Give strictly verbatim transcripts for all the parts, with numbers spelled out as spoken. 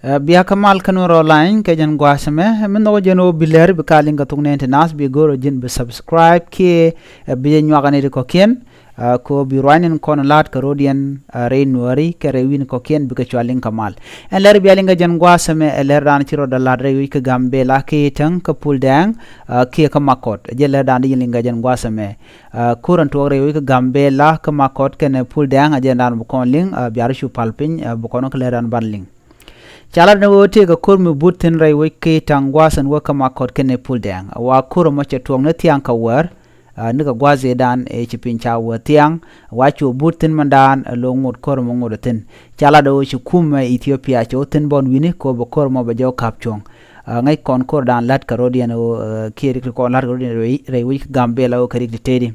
Ɛ, bia kä mal kä Nuɛr online kɛ jɛn gua̱a̱th ɛmɛ, mi nhɔk jɛn ɣöö bi lɛr bi ka liŋ kɛ thok nɛn ti naath, bi go̱r ɣöö ji̱n bi subscribe kiɛ, ɛ, bi jɛ nyuak ni ti kɔ̱kiɛn. Ɛ, kɛ ɣöö bi ruaacni kɔn la̱t kɛ ro̱diɛn, ɛ, rɛy Nuääri kɛ rɛy wi̱ni kɔ̱kiɛn bikɛ cua liŋ kɛ mal. Ɛn lɛr bia liŋ kɛ jɛn gua̱a̱th ɛmɛ ɛ lɛr dan ci rɔɔdɛ la̱t rɛy wec kä Gambɛla kiɛ Täŋ kä Puldɛɛŋ, ɛ, kiɛ kä Makɔt. Ɛ jɛn lɛr dan di ji̱n liŋ kɛ jɛn gua̱a̱th ɛmɛ. Ɛ, ko̱r ɛn tuɔɔk rɛy wec kä Gambɛla kä Makɔt kɛnɛ Puldɛɛŋ, ɛ jɛn dan bi kɔn liŋ, ɛ, bia rɔ cu pal piny, ɛ, bi kɔn kä lɛr dan ban liŋ. Ca lat ni ɣöö tëëkɛ ko̱r mi but thi̱n rɛy wec ki Täŋ gua̱a̱th ɛn wä kä Makɔt kɛnɛ Puldɛɛŋ. Wa ko̱r ɛmɔ cɛ tuɔɔk ni thiaŋ kɛ wäär, ɛ, nikɛ gua̱a̱th ëëdan ëë ci piny ca wä thiaŋ. Wa cu but thi̱n mɛndan, ɛ, lo̱o̱ ŋot ko̱r ɛmɔ ŋot ɛ thi̱n. Ca lat ɣöö ci kumɛ Ethiopia cɛ wä thi̱n bɔn wi̱ni kɛ ɣöö bɛ ko̱r ɛmɔ bɛ jɔw ka̱p cuɔ̱ŋ. Ɛ, ŋäc kɔn ko̱r dan la̱t kɛ ro̱diɛn ɣöö, ɛ, kiɛ rik ti kɔn la̱t kɛ ro̱diɛn rɛy, rɛy wec kä Gambɛla ɣöö kɛ rik ti tëëdi.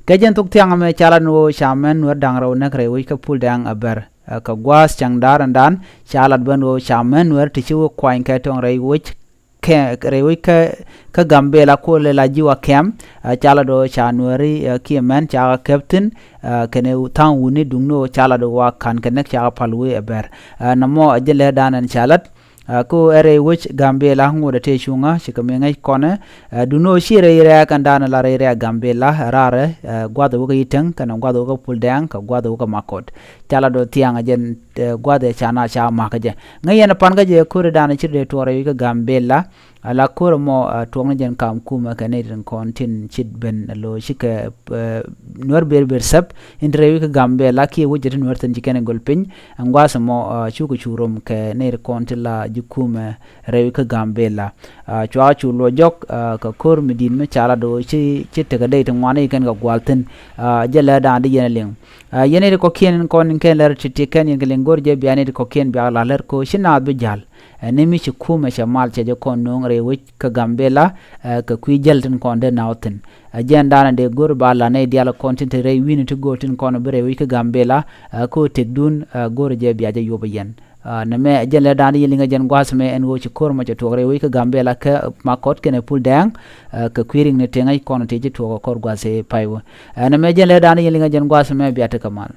Kɛ jɛn thok thiaŋ ɛmɛ ca lat ni ɣöö ca mɛn Nuɛr da̱ŋ rɛw näk rɛy wec kä Puldɛɛŋ ɛ bär. Ɛ, kɛ gua̱a̱th cäŋ da̱r ɛn dan ca lat ben ɣöö ca mɛn Nuɛr ti ci wä kuany kɛ tɔŋ rɛy wec kɛ, rɛy wec kä, kä Gambɛla kuɔl la ji̱ wa kɛm. Ɛ, ca lat ɣöö ca Nuääri, ɛ, kiɛ mɛn ca kɛ kɛp thi̱n, ɛ, kɛnɛ tha̱a̱ŋ wutni duŋni ɣöö ca lat ɣöö wa ka̱n kɛ näk ca kɛ pal wee ɛ bär. Ɛ, nɔmɔ ɛ jɛn lɛr dan ɛn ca lat. Ɛ, kä ɣöö ɛ rɛy wec Gambɛla ŋot ɛ tëë cuŋä ci kɛ mi ŋäc kɔnɛ. Ɛ, duŋni ɣöö ci rɛy rɛ̈ɛ̈k ɛn dan la rɛy rɛ̈ɛ̈k Gambɛla ɛ raarɛ, ɛ, gua̱th ɛ wä kä Yi̱ Täŋ kɛnɛ gua̱th ɛ wä kä Puldɛɛŋ kɛ gua̱th ɛ wä kä Makɔt. Ca lat ɣöö thiaŋ ɛ jɛn, ɛ, gua̱th ɛ ca na ca ma̱k ɛ jɛ. Ŋäc yɛn ɛ pan kä jɛ ko̱ri dan ci dee tuɔɔk rɛy wec kä Gambɛla. Ala ko̱r ɛmɔ, ɛ, tuɔɔk ni jɛn kam kumɛ kɛ nɛy tin kɔn tin cit ben ɛ lo̱ cikɛ, ɛ, Nuɛr ber ber sɛp in ti rɛy wec kä Gambɛla kiɛ wec jɛ ti Nuɛr thi̱n ci kɛn ɛ gol piny. Ɛn gua̱a̱th ɛmɔ, ɛ, cukɛ cu rom kɛ nɛy ti kɔn ti la ji̱ kumɛ rɛy wec kä Gambɛla. Ɛ, cua cu luɔc jɔk, ɛ, kɛ ko̱r mi di̱i̱t mi ca lat ɣöö ci, ci tekɛ dɛy ti ŋuan i̱ kɛn kɛ gua̱a̱l thi̱n. Ɛ, jɛ lɛr dan di yɛn ɛ liŋ. Ɛ, yɛn nɛy ti kɔ̱kiɛn in kɔn in kɛn lɛr ti̱ti̱ kɛn yɛn kɛ liŋ go̱r jɛ bia nɛy ti kɔ̱kiɛn bia la lɛr ko̱ ci naath bi ja̱l. Ɛ, ni mi ci kumɛ cɛ mal cɛ jɛ kɔn no̱o̱ŋ rɛy wec kä Gambɛla, ɛ, kɛ kui̱ jäl tin kɔn dee naw thi̱n. Ɛ, jɛn danɛ dee go̱r ba la nɛy diaal kɔn tin te rɛy wi̱ni ti go̱r tin kɔn bi rɛy wec kä Gambɛla, ɛ, kä tekdun, ɛ, go̱r jɛ bia jɛ yop yɛn. Ɛ, nɛmɛ ɛ jɛn lɛ danɛ yɛn liŋɛ jɛn gua̱a̱th mɛ ɛn ɣöö ci ko̱r mɔ cɛ tuɔɔk rɛy wec kä Gambɛla kä Makɔt kɛnɛ Puldɛɛŋ, ɛ, kɛ kui̱ riŋ ni tëŋ ɛ kɔn ti ci tuɔɔk ɛ kɔr gua̱a̱th ɛ pay wä. Ɛ, nɛmɛ jɛn lɛ danɛ yɛn liŋɛ jɛn gua̱a̱th mɛ bia tekɛ mal.